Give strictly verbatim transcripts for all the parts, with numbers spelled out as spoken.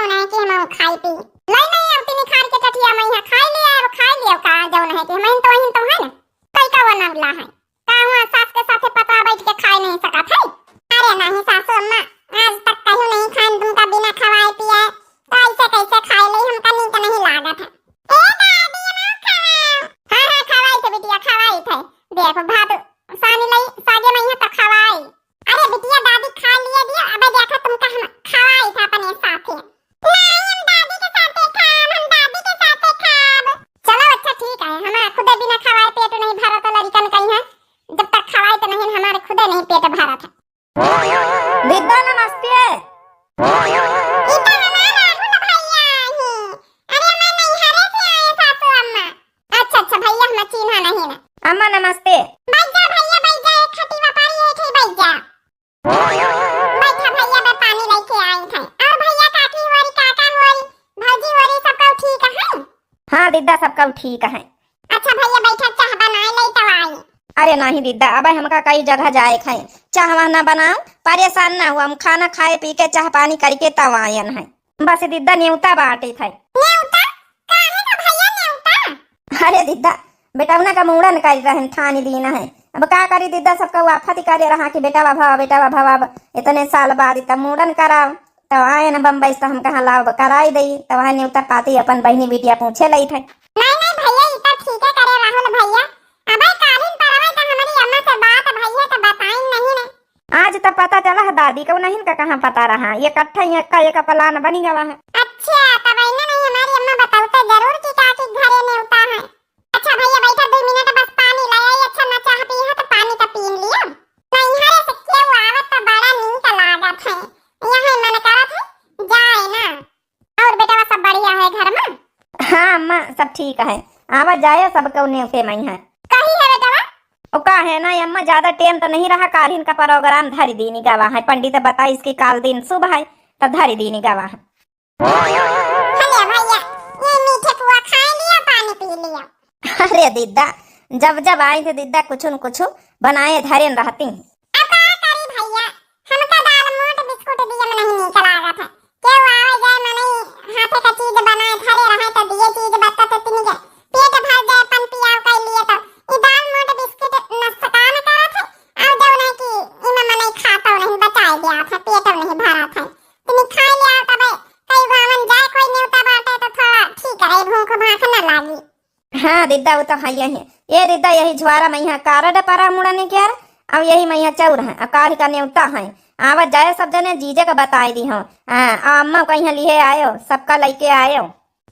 जौन है कि हम खाई पी। लई नहीं अब तिनी खार के टठिया मइहाँ खाई लिया, अब खाई लिया का जौन है कि हम तो वहीं तो है ना। कई का वो नवला है। का हुआ सास के साथे पता बैठ के खाए नहीं सकत है? अरे नहीं सासू अम्मा, आज तक कहीं नहीं खान तुमका बिना खवाए पिए, तो ऐसे कैसे खाए ले, हमका नीक नहीं लागत है। ए दादी, ना खवाओ। हाँ, हाँ, खवाई थे बिटिया, खवाई थे। देखो भात सानी लई सागे मइहाँ तो खवाई। अरे बिटिया, दादी खा लिए दिया, अबे देखो तुमका हम खवाई थे अपने साथे। नहीं, हम दादी के साथे खाब, हम दादी के साथे खाब। चलो अच्छा ठीक है, हमारा खुदे बिना खवाए पेट नहीं भरत लड़िकन कहीं है। जब तक खवाए तो नहीं, हमारे खुदे नहीं पेट भरत है। दीदा नमस्ते। ई तो हमार राहुल भैया ही। अरे मैं नैहरे से आए सासू अम्मा। अच्छा अच्छा भैया, हम चिन्हा नहीं ना। अम्मा नमस्ते। बैठ जा भैया, बैठ जा, एक खटिया पर एक ही बैठ जा। बैठा भैया, मैं पानी लेके आई थे। और भैया काकी होरी, काका होरी, भौजी होरी, सब कऊ ठीक है? हाँ दीदा, सब कऊ ठीक है। अच्छा भैया बैठा, चाह बनाए ले तब आई। अरे नहीं दीदा, अबे हमका कई जगह जाए है, चाह वाह ना बनाओ, परेशान ना हुआ, हम खाना खाए पी के चाह पानी करके तब आयन है। बस दीदा नेवता बाटे थे। नेवता? काहे का भैया नेवता? अरे दीदा, बेटौना का मूड़न कर रहन ठानी दीन है। अब का करी दीदा, सबका आफत करे रहा कि बेटवा भवा, बेटवा भवा, अब इतने साल बाद तब मूड़न कराओ। तब आयन बम्बई से, हम कहा लाओ कराई दई। तब वहाँ नेवता पाती अपन बहिनी बिटिया पूछे लई थे। नहीं नहीं भैया, ई तो ठीक है करे राहुल भैया। अबे कालिन पर अबे तो हमारी अम्मा से बात भैया तो बताइन नहीं ने। आज तो पता चला है दादी को, नहीं का कहाँ पता रहा, ये इकट्ठा ही का एक plan बनी गवा है। अच्छा, तब इन्हें नहीं हमारी अम्मा बताओ तो जरूर कि काकी घरे नेवता है। अच्छा भैया बैठा दो मिनट, बस पानी ले आई। अच्छा ना चाह पी है तो पानी का पीन लिया। नैहरे से केहू आवत तो बड़ा नीक लागत है, यहाँ मन करत है जाए ना। और बेटवा सब बढ़िया है घर में? हाँ अम्मा, सब ठीक है, आवा जाए सब कऊ नेवते मइहाँ। कही है बेटवा? ओ का है ना अम्मा, ज्यादा टेम तो नहीं रहा, कालिन का program धरी दीनी गवा है, पंडित बताइस कि काल दिन शुभ है, तो धरी दीनी गवा है। हले भैया, ये मीठे पुआ खाए लिया, पानी पी लिया। अरे दीदा, जब जब आई थे दीदा, कुछ न कुछ बनाए धरेन रहती। अब का करी भैया, हमका दाल मोट बिस्कुट दिए में नहीं नीक लागत है। केहू आवे जाए मनई हाथे का चीज बनाए धरे रहे तो दिए चीज बत्ता तो तिनी के पेट भर जाए, पन पियाव कर लिए तो ई दाल मोट बिस्कुट नुकसान करत है। और जौन है कि इमा मनई खातो नहीं, बचाए दिया था, पेटो नहीं भरत है। तनी खाई ले आओ तबे, कई गावन जाए कोई नेवता बाटे तो थोड़ा ठीक रहे, भूख भाख न लागी। हाँ दीदा, वो तो है ही। ए दीदा, यही झुआरा मइहाँ कारड परा मुड़ने के यार, अब यही मइहाँ चौर है, अब काल्हि का नेवता है, आवत जाए सब जने, जीजे का बताए दी हो। हाँ, आ अम्मा कहीं लिए आयो, सबका लइके आयो।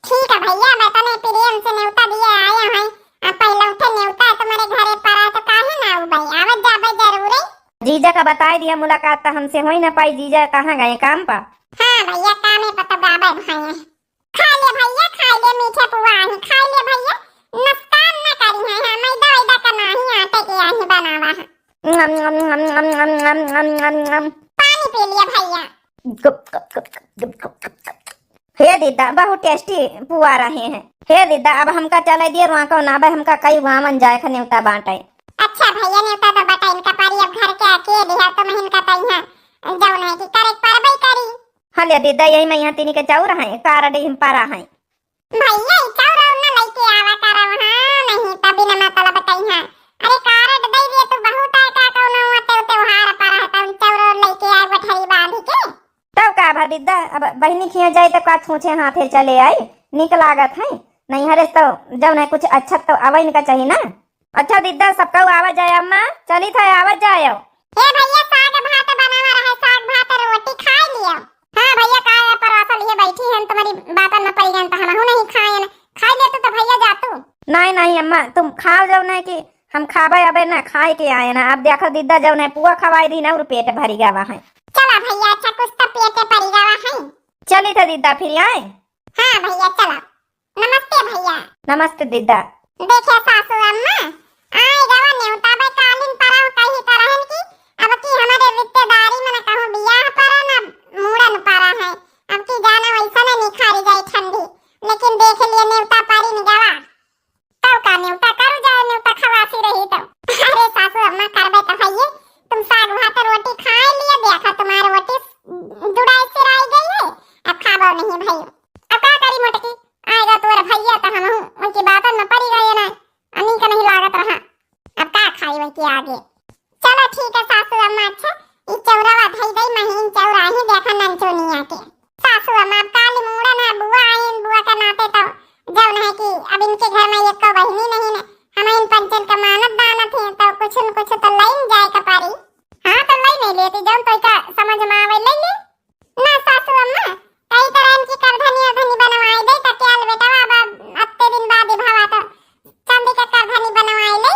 ठीक है भैया, अब इतने प्रेम से नेवता दिए आए हैं, अब पहले उठे नेवता तुम्हारे घरे परा है तो काहे ना आऊ भाई, आवत जाबे जरूर है। जीजा का बताए दिया, मुलाकात तो हमसे हो ही ना पाई, जीजा कहाँ गए काम पर? हाँ भैया, कामे पर तो गाबे भाई। खा ले भैया, खा ले मीठे पुआ ही, खा ले भैया, नुकसान न करी है, हाँ, मैदा वैदा का नाही, आटे के आही बनावा है। नम, नम, नम। पानी पी लिया भैया। गुप, गुप, गुप, गुप, गुप, गुप, गुप। हे दीदा, बहुत tasty पुआ रहे हैं। हे दीदा, अब हमका चले दिए, वहाँ को ना बे, हमका कई गावन जाए खा नेवता बांटे। अच्छा भैया, नेवता तो बांटे, इनका पारी अब घर के अकेले है, तुम इनका तो यहाँ जौन है कि करे परबे करी। हले दीदा, यही मइहाँ तिनी के चौर है, कारड हम परा है। भैया, ई चौर और ना लइके आवा करा वहाँ, नहीं तब बिना मतलब कहीं है। अरे कारड दे दिए तू, बहुत है का कौनो त्योहार पर है, तब चौर और लइके आए गठरी बांध के। तब का भा दीदा, अब बहिनी खिया जाए तो का छूछे हाथे चले आई, निक लागत है। नैहरे से तो जौन है कुछ अच्छा तो आवे इनका चाहिए ना। अच्छा दीदा, सबका आवत जाए, अम्मा चली था, आवत जाए। ए भैया, साग भात बनावा रहे, साग भात रोटी खाए लियो। हाँ भैया, का है, परोसल ये बैठी हैं, तुम्हारी बातन में पड़ी गए तो हमहू नहीं खाए ना। खाए ले तू तो भैया जा तू। नहीं नहीं अम्मा, तुम खाओ, जौन है कि हम खाबे अबे ना, खाए के आए ना। अब देखो दीदा, जौन है पुआ खवाई दी ना और पेट भरी गवा है। चला भैया, अच्छा कुछ तो पेटे पड़ी गवा है। चली तो दीदा फिर आए। हाँ भैया चला। नमस्ते भैया। नमस्ते दीदा। देखे सासू अम्मा, आए गवा नेवता बे कालिन परब कही तरहन की, अब की हमारे रिश्तेदारी में न कहूँ बियाह परा न मूड़न परा है, अब की जाना वैसा न निखारी जाए ठंडी, लेकिन देख लिए नेवता परिन गवा। तब का नेवता करू जाए, नेवता खवासी रही तो। अरे सासू अम्मा, करबे तो है ये, तुम साग भात रोटी खाए लिए, देखा तुम्हारे रोटी जुड़ाई सिराई गई है, अब खाबो नहीं भाई, अब का करी मोटकी, आएगा तोर भैया तो हमहू उनकी बातन में पड़ी गए ना, अनी का नहीं लागत रहा, अब का खाई वही के आगे। चलो ठीक है सासू अम्मा, अच्छा, ई चौरवा धई दई, महीन चौरा ही देखा ननचुनिया के। सासू अम्मा, अब काली मूड़न है, बुआ आइन, बुआ के नाते तो जौन है कि अब इनके घर में एको बहिनी नहीं न, हम इन पंचन का मानत दानत हैं, तो कुछ न कुछ तो लइन जाए का पारी। हाँ, तो लई नहीं लेती, जौन तो का समझ में आवे, लई ले। ना सासू अम्मा, कई तरह इनकी करधनी अरधनी बनवाए दे, तो क्या बेटवा, अब अत्ते दिन बाद ही भवा तो चांदी का करधनी बनवाए ले।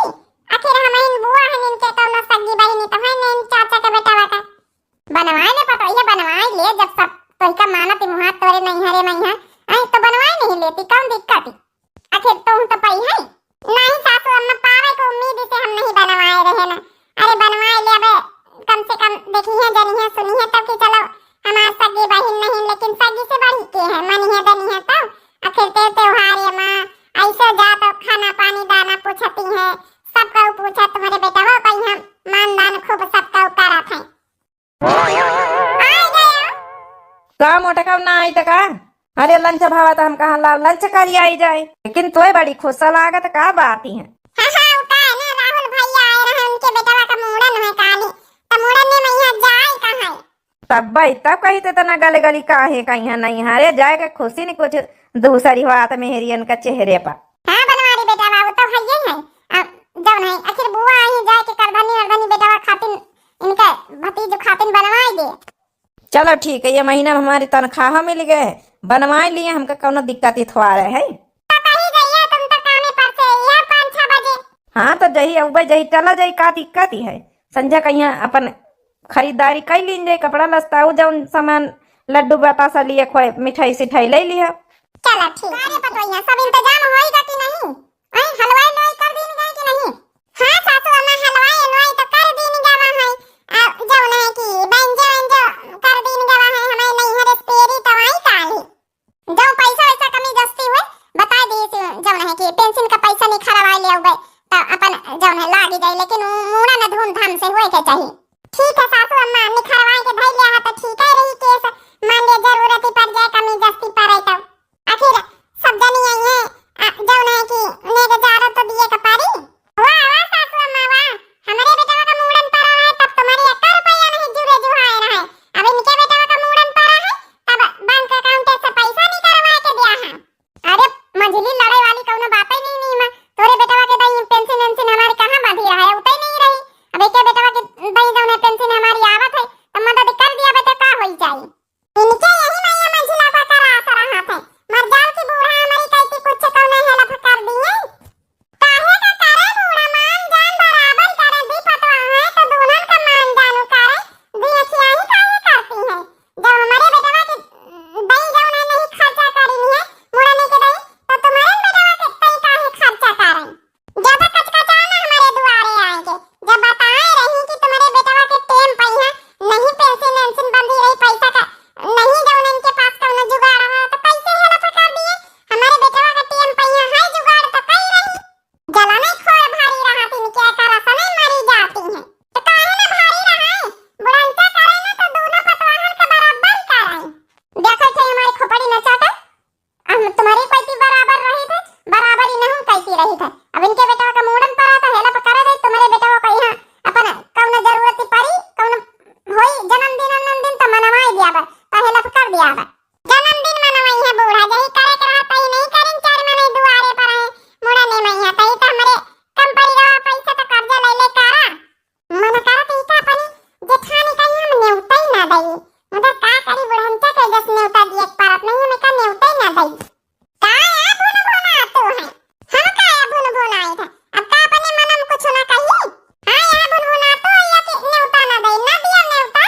आखिर हम इन बुआ हन, इनके कौनो सगी बहिनी तो है नहीं, चाचा के बेटवा का। बनवाए ले पतोहिया, बनवाए ले, जब सब तोहिका मानत ही मुहात तोरे नैहरे में है, आई तो बनवाए नहीं लेती, कौन दिक्कत ही? आखिर तुम तो पई है। नहीं सासू अम्मा, पावे के उम्मीद से हम नहीं बनवाए रहे ना। अरे बनवाए ले, अबे कम से कम देखी है, जनी है, सुनी है, तब कि चलो हमार सगी बहिन नहीं, लेकिन सगी से बढ़ी के है, मनी है, दनी है, तब आखिर ते त्योहार ये माँ, ऐसे जा तो खाना पानी दाना पूछती है, सबका पूछा तुम्हारे बेटवा कहीं हम मान दान खूब सबका करत है। आ गया। का मोटका ना आई त का? अरे लंच भावा त हम कहा ला लंच करी आई जाए, लेकिन तोय बड़ी खुश लागत, का बात ही है? हाँ, हाँ, उ का है ना, राहुल भैया आए रहे, उनके बेटवा का मूड़न है काली, त मूड़न में मैं यहाँ जाए कहाँ है? तब भाई तब कही थे तना गले गली काहे कहीं है नहीं, हरे जाए के खुशी नहीं कुछ दूसरी बात मेहरियन का चेहरे पर। हाँ बनवारी बेटवा, उ तो है ही है। अब जौन है, आखिर बुआ आई जाए के करधनी अरधनी बेटवा खातिन, इनके भतीज खातिन बनवाए दे। चलो ठीक है, ये महीना में हमारी तनख्वाह मिल गए, बनवाए लिए, हमका कौनो दिक्कत ही थोड़ा रहे है। तो कही जाइए, तुम तो कामे पर से यह पाँच छह बजे। हाँ तो जही अउबे जही चला जाई, का दिक्कत ही है? संझा कहिया अपन खरीदारी कई लीन जाई, कपड़ा लत्ता, उ जौन सामान लड्डू बतासा लिए खोए, मिठाई सिठाई ले लिया। चला ठीक। अरे पतोहिया, सब इंतजाम होइगा कि नहीं? हैं, हलवाई लोई कर दीन गए कि नहीं? हाँ सासू अम्मा, हलवाई हलवाई तो कर दीन गवा है। आ, जौन है कि बैंजो वैंजो कर दीन गवा है, हमारे नैहर से पेरी तवाई काली। जौन पैसा वैसा कमी जस्ती हुए, बता दी से, जौन है कि पेंशन का पैसा निखरवा ले अउबे, तो अपन जौन है लागी जाए, लेकिन उ मूड़ा न धूमधाम से होए के चाहिए। ठीक है सासू अम्मा, निखरवा के धई लिया है तो ठीक है रही, केस मान लिया जरूरत ही पड़ जाए, कमी जस्ती पड़े तो। आखिर सब जनी आई है, आ, जौन है कि नेग जारो तो दिए के पड़ी। वाह, वाह, सासू अम्मा, वाह। हमरे बेटवा का मूड़न पड़ा है, तब तुम्हारी एक रुपया नहीं जुरे जुहाए रहे। अब इनके बेटवा का मूड़न पड़ा है, तब बैंक account से पैसा निकलवा के दिया है। अरे, मझली लड़े वाली कौनो बात ही नहीं, नहीं माँ। तोरे बेटवा के दई पेंशन वेंशन हमारी कहाँ बांधी रहा है, उतई नहीं रही। अब एके बेटवा के दई जौन है पेंशन हमारी आवत है, तो मदद कर दिया बेटा, का होई जाई। इनके यही मैया मंझिला पर करा आस रहत है। मर जाओ कि बूढ़ा हमारी कहती कुछ कौनो help कर दिए। काहे का करे बूढ़ा, मान जान बराबर करे, दी पतवा है तो दोनों का मान जानू करे, दी अखियाही काहे करती है? जब हमारे बेटवा के दई जौन है नहीं खर्चा करी है, मुड़ने के दई, तो तुम्हारे बेटवा के तई काहे खर्चा करे? ज्यादा कचकचाना हमारे दुआरे आएंगे। जब बताए रही कि तुम्हारे बेटवा के टेम पइहा, नहीं पेंशन वेंशन बंधी रही, पैसा का नहीं, जौन इनके पास कौनो जुगाड़ है, तो कैसे help कर दिए? हमारे बेटवा का टेम पइहा है, जुगाड़ तो कई रही। जलने खोर भारी रहा, इनके करस नहीं मरी जाती हैं। तो काहे ना भारी रहा है? बुढ़ंचा करे ना तो दोनों पतवाहन के बराबर करे। देखो थे हमारी खोपड़ी नचाता। हम तुम्हारी कैसी बराबर रही थे, बराबर ही नहीं कैसी रही थे। अब इनके बेटवा का मूड़न पड़ा तो help करे दे, तुम्हारे बेटवा का यहाँ अपन कौनो जरूरत ही पड़ी, कौनो होई जन्मदिन, जन्मदिन तो मनवाई दिया बा, तो help कर दिया बा। जन्मदिन मनवाई है बूढ़ा, यही करे के रहा, तही नहीं करिन, चार मने दुआरे पर है, मूड़ने में है, तही तो हमरे कम पड़ी रहा, पैसा तो कर्जा ले ले करा। मन करत ही का अपनी जेठानी का यहाँ हम नेवता ही ना दई। मगर का करी, बुढ़ंचा के जस नेवता दिए के परत नहीं, हमें का नेवता ही ना दई। का या भुनभुनातू है? हम का या भुनभुनाई था? अब का अपने मन में कुछ ना कही? हाँ या भुनभुनातू है या कि नेवता ना दई, ना दिया नेवता।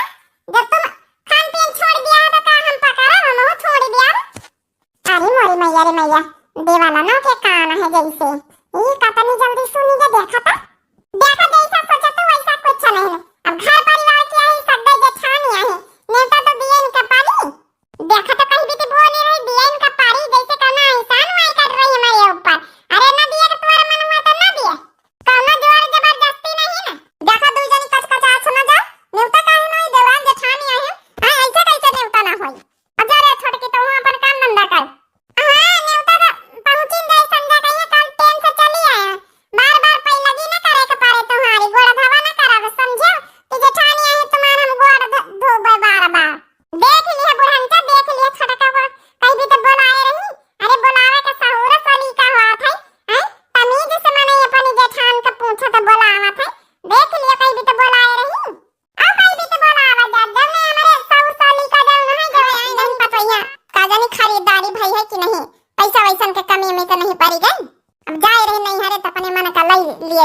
जब तुम खान पीन छोड़ दिया है तो का हम पकड़ा, हम वो छोड़ दिया। अरे मोरी मैया रे मैया, देवाला ना के कान है जैसे। ई कतनी जल्दी सुनी के देखा था। देखा जैसा सोचा तो वैसा कुछ नहीं है। अब घर परिवार के आई, सगई जेठानी आई। नेवता तो दिए इनका पारी। देखा तो कहीं भी तो बोले रही, दिए इनका पारी, जैसे कहना एहसान वाई कर रही हमारे ऊपर। अरे ना दिए तो तुम्हारा मन हुआ तो ना दिए। कौनो जोर जबरदस्ती नहीं ना। देखा दुई जनी कचकचा सुना जा, नेवता काहे नहीं, देवान जेठानी आई है। हाँ, ऐसे कैसे नेवता ना होई? अब जा रे छोटकी, तो वहाँ अपन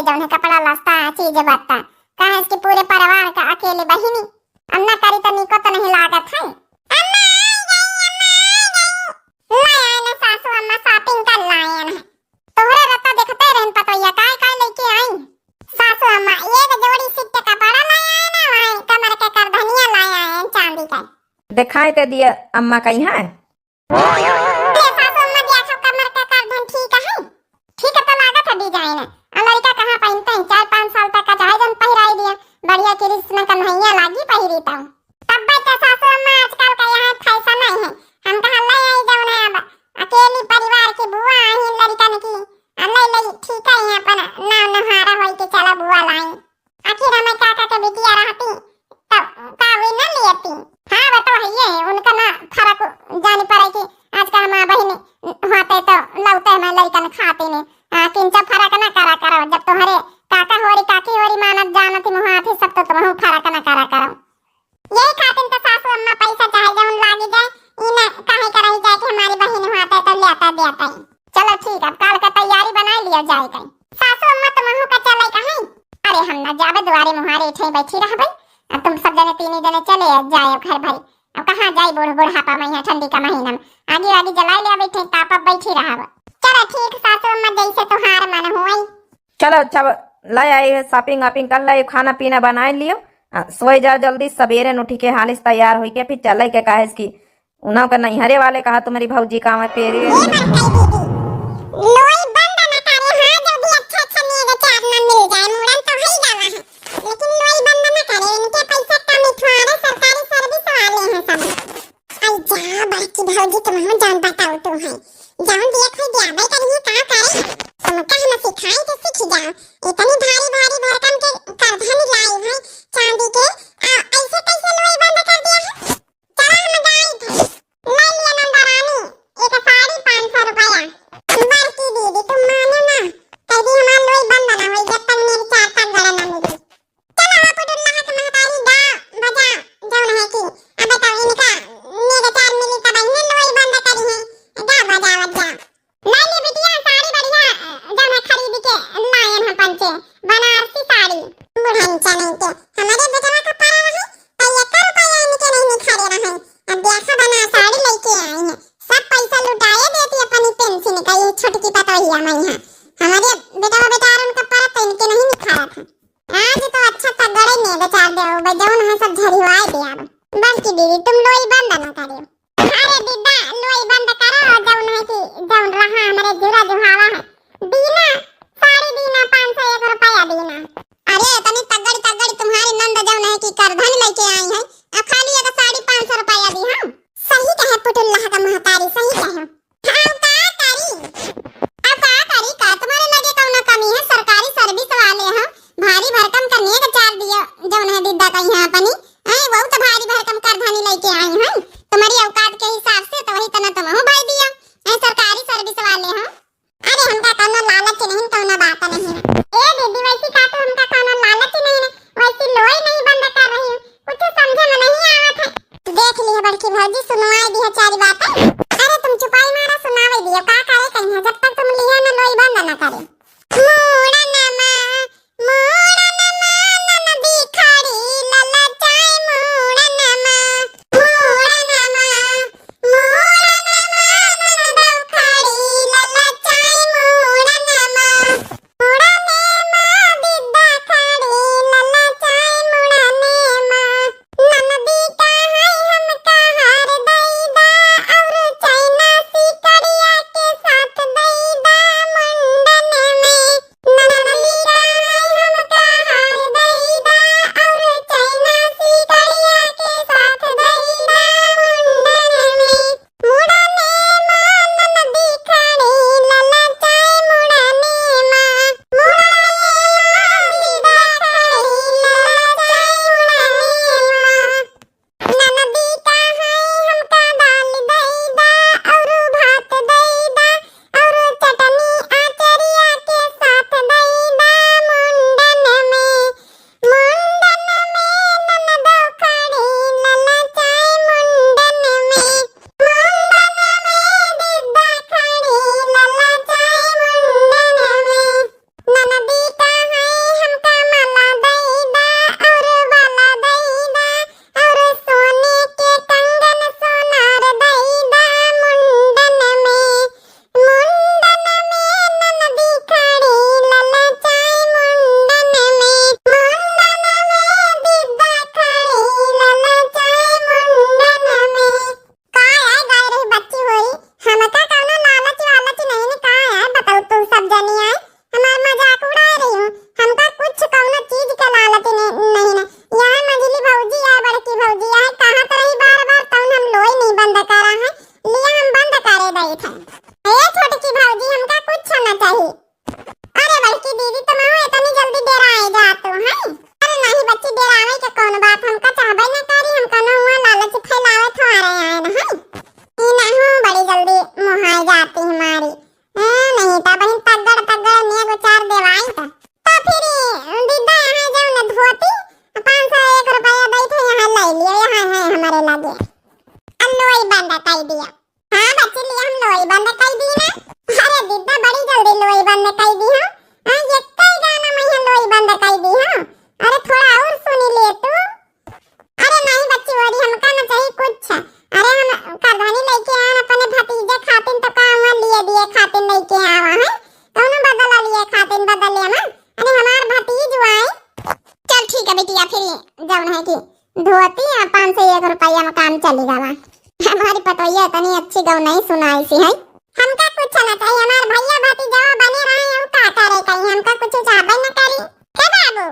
जौन है कपड़ा लत्ता, चीज बत्ता, काहे कि पूरे परिवार का अकेले बहिनी। अम्मा करी तो निको तो नहीं लागत है। अम्मा आई गई, अम्मा आई गई। ले आए ना सासू अम्मा, shopping कर लाए ना। तोहरे रत्ता देखते रहन पतोहिया, काय काय लेके आई? सासू अम्मा, एक जोड़ी set के कपड़ा ले आए ना, वही कमर के करधनिया ले आए चांदी का। दिखाई ते दिया अम्मा का यहाँ। ले सासू अम्मा, देखो कमर के करधन ठीक है? ठीक तो लागत है design। आ लड़का कहाँ पहिनते हैं, चार पाँच साल तक का चाहे जन पहिराई दिया, बढ़िया कृष्ण कन्हैया लागी पहिरी तो। तब तो सासू अम्मा आजकल का यहाँ fashion नहीं है। हम कहा ले आई जौन है अब अकेली परिवार की बुआ आई लड़कन की। आ ले ले ठीक है, यहाँ अपन नाव नहारा होई के चला बुआ लाई। आखिर हमें काका के बिटिया रहती तब का वे न लेती। हाँ, वो तो है ये, उनका ना फर्क जानी पड़े कि आजकल हमारा बहिनी होते तो लौते हमें लड़कन खाती ने। हाँ, किंचा फर्क ना करा करो, जब तुम्हारे काका होरी काकी होरी मानत जानत ही मुहात ही सब तो तुमहू फर्क ना करा करो। यही खातिर तो सासू अम्मा पैसा चाहे जौन लागी जाए, ई ना काहे करही जाए कि हमारी बहिन होते तो लेता देता ही। चलो ठीक, अब काल का तैयारी बनाई लिया जाए कहीं। सासू अम्मा तुमहू का चले कहीं? अरे हम ना जाबे, दुआरे मुहारे इठे बैठी रहबे। अब तुम सब जने तीनी जने चले जाए घर भरी। अब कहाँ जाई बूढ़ बुढ़ापा में यहाँ ठंडी का महीना में? आगी वागी जलाई ले बैठे तापा बैठी रहब। चलो ठीक सासू अम्मा, जैसे तुहार मन होई। चलो अच्छा, ले आई shopping वॉपिंग कर ले, खाना पीना बनाए लियो। आ, सोए जाओ जल्दी, सबेरे न उठी के हालिस तैयार होई के फिर चले के, काहे कि उन्हों के नैहरे वाले कहा तुम्हारी भौजी का आवे पेरी। ए बड़काई दीदी, लोई बंद न करे, हाँ, जल्दी अच्छा अच्छा नेग चार न मिल जाए, मूड़न तो हई गवा है, लेकिन लोई बंद न करे, इनके पैसा कम ही थोड़े, सरकारी service वाले हैं सब। आई जा, बड़की भौजी तुमहू जान बताओ तू है, जौन दिया खोई दिया भाई करिए का करे, तुम कहना सिखाई तो सीख जाओ, इतनी भारी भारी भरकम के करधन लाई है चांदी के, आ, ऐसे कैसे लोई बंद कर दिया है? चला हम गाई थे। ले लिया नंदा रानी, एक साड़ी पाँच सौ रुपया। बड़की दीदी, तुम मानो ना, कह दी हमार लोई बंद ना होई, जब तक मेरी चार तक गड़ा ना मिली। चला हो पुटुल्ला के महतारी, गा बजा, जौन है कि, अब बताओ इनका नेग चार मिली तब इन्हें लोई बंद करी है, गा बजा बजा। ले ले बिटिया, साड़ी बढ़िया, जौन है खरीद के लायन हम पंचे, बनारसी साड़ी। बुढ़न चने के, हमारे बेटवा का पड़ा रहे, तो एक रुपया इनके नहीं निखारे रहे। अब देखा बना साड़ी लेके आई है, सब पैसा लुटाए देती अपनी पेंशन का, ये छोटकी पतोहिया मैं है। हमारे बेटवा बेटारन का पड़ा तो इनके नहीं निखारा था। आज तो अच्छा तगड़े नेग चार दे, जौन है सब झरिवाए दे। अब बड़की दीदी तुम लोई बंद ना करियो। अरे दीदा, लोई बंद करो, जौन है कि जौन रहा हमरे जुरा जुहावा है। दीना, साड़ी दीना, पाँच सौ एक रुपया दीना। अरे, इतनी तगड़ी तगड़ी तुम्हारी नंद जौन है कि करधन लेके आई है, अब खाली एक साड़ी पाँच सौ रुपया दी हम। सही कहे पुटुल्ला का महतारी, सही कहे। अब का करी? अब का करी का? तुम्हारे लगे कौनो कमी है? सरकारी service वाले हो, भारी भरकम का नेग चार दियो, जौन है दीदा का यहाँ अपनी। हैं, वो तो भारी भरकम करधनी लेके आई हैं। तुम्हारी औकात के हिसाब से तो वही तना तुमहू भाई दिया। हैं, सरकारी service वाले हो। अरे, हमका कौनो लालच नहीं, कौनो बात नहीं। ए दीदी, वैसी का तो हमका कौनो लालच नहीं ना, वैसी लोई नहीं बंद कर रही हूँ, कुछ समझे में नहीं आवत है। देख ली है बड़की भौजी, सुनवाई दी है चारी बातें। अरे तुम चुपाई मारा, सुनावे दियो, का करे कहीं है, जब तक तुम लिया न लोई बंद न करे। मूड़न मा, मूड़न मा ननदी खड़ी ललचाई मूड़न मा, मूड़न मा, मूड़न मा ननदौ खड़ी ललचाई मूड़न मा। मूड़ने मा बिद्दा खड़ी ललचाई मूड़ने मा। ननदी का है हमका हार दैदा और लोई बंद कइ दिया। हाँ बच्ची, लिया हम लोई बंद कइ दी ना। अरे दीदा, बड़ी जल्दी लोई बंद कइ दी हो। हाँ, एक्कै गाना मइहाँ लोई बंद कइ दी हो। अरे थोड़ा और सुनी ले तू। अरे नहीं बच्ची, ओरी हमका न चाही कुछ। अरे हम करधनी लइके आन अपने भतीजे खातिन, तो का हुआ लिए दिए खातिन लइके आवा है? कौनो बदला लिए खातिन बदले में? अरे हमार भतीज हुआ है। चल ठीक है बिटिया, फिर जौन है कि धोती आ पाँच सौ एक रुपया में काम चली गवा। हमारी पतोहिया इतनी अच्छी गौनई सुनाई सी है। हमका कुछ न चाहिए, हमार भैया भतीजवा बने रहे, हम का करे कहीं, हमका कुछ चाहबे न करी। हे बाबू,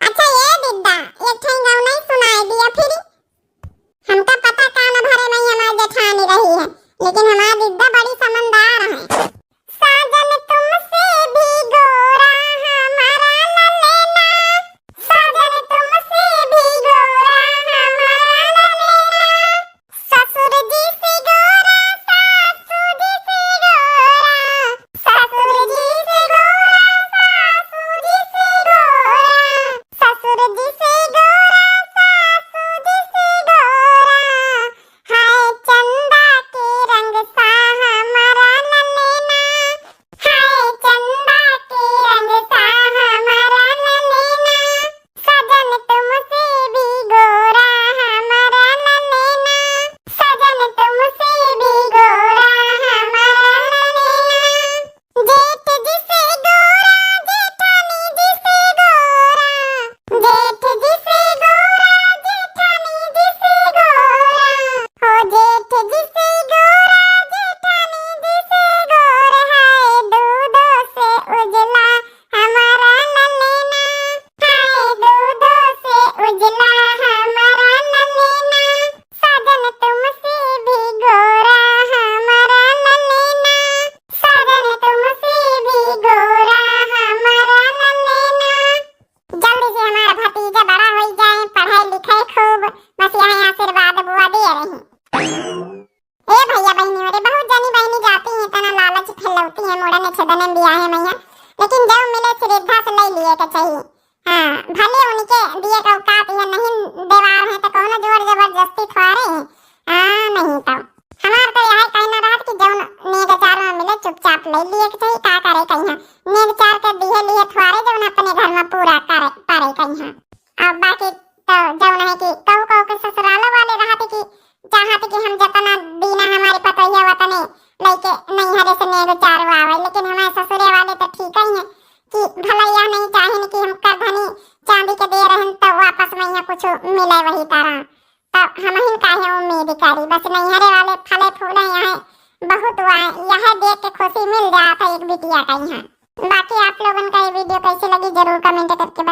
अच्छा ये दिद्दा, एक ठे गौनई सुनाई दिया फिर। हमका पता कान भरे में हमार जेठानी रही है, लेकिन हमार दिद्दा बड़ी समझदार है। साजन तुमसे भी गोरा हमारा ललना, साजन तुमसे भी गोरा हमारा ललना, ससुर जी से गोरा, सासू जी से गोरा, ससुर जी से गोरा, सासू जी से गोरा, ससुर जी से गोरा, सासू जी से गोरा। हाय चंदा के रंग सा हमारा ललना, हाय चंदा के रंग सा हमारा ललना, सजन तुमसे भी गोरा हमारा ललना, सजन तुमसे भी गोरा हमारा ललना। जेठ जी से गोरा, जेठानी जी से गोरा, जेठ जी से गोरा, जेठानी जी से गोरा, हो जेठ जी से गोरा, जेठानी जी से गोरा, हाय दूधो से उजला हमारा ललना, हाय दूधो से उजला हमारा ललना, सजन तुमसे भी गोरा हमारा ललना, सजन तुमसे भी गोरा हमारा ललना। जल्दी से हमार भतीजा बड़ा होई जाए, पढ़े लिखे खूब, बस यही आशीर्वाद बुआ दिए रही। ए भैया बहिनी, अरे बहुत जनी बहिनी जाती हैं, इतना लालच फैलौती हैं, मुड़न छेदन में बियाहे मइहाँ, लेकिन जब मिले श्रद्धा से ले लिए के चाहिए। हाँ, भले उनके दिए का औकात या नहीं देवार है, तो कौनो जोर जबरदस्ती थोड़े है। हाँ, नहीं तो हमार तो यह कहना रहत कि जौन नेग चार में मिले, चुपचाप ले लिए के चाहिए, का करे कहीं। नेग चार के दिए लिए थोड़े जौन अपने घर में पूरा करे, करे कहीं। अब बाकी तो जौन है कि कहू कहू के ससुरालो वाले रहत कि चाहत कि हम जतना दीना हमारी पतोहिया वतने लइके नैहरे से नेग चार आवे, लेकिन हमारे ससुरे वाले तो ठीक ही हैं कि भला यह नहीं चाहिन कि हम करधनी चांदी के दे रहन तो वापस में यहाँ कुछ मिले वही तरह। तो हमहिन काहे उम्मीद करी, बस नैहरे वाले फले फूले यहाँ बहुत हुआ है, यह देख के खुशी मिल जात है एक बिटिया का यहाँ। बाकी आप लोगन का ये video कैसे लगी जरूर comment करके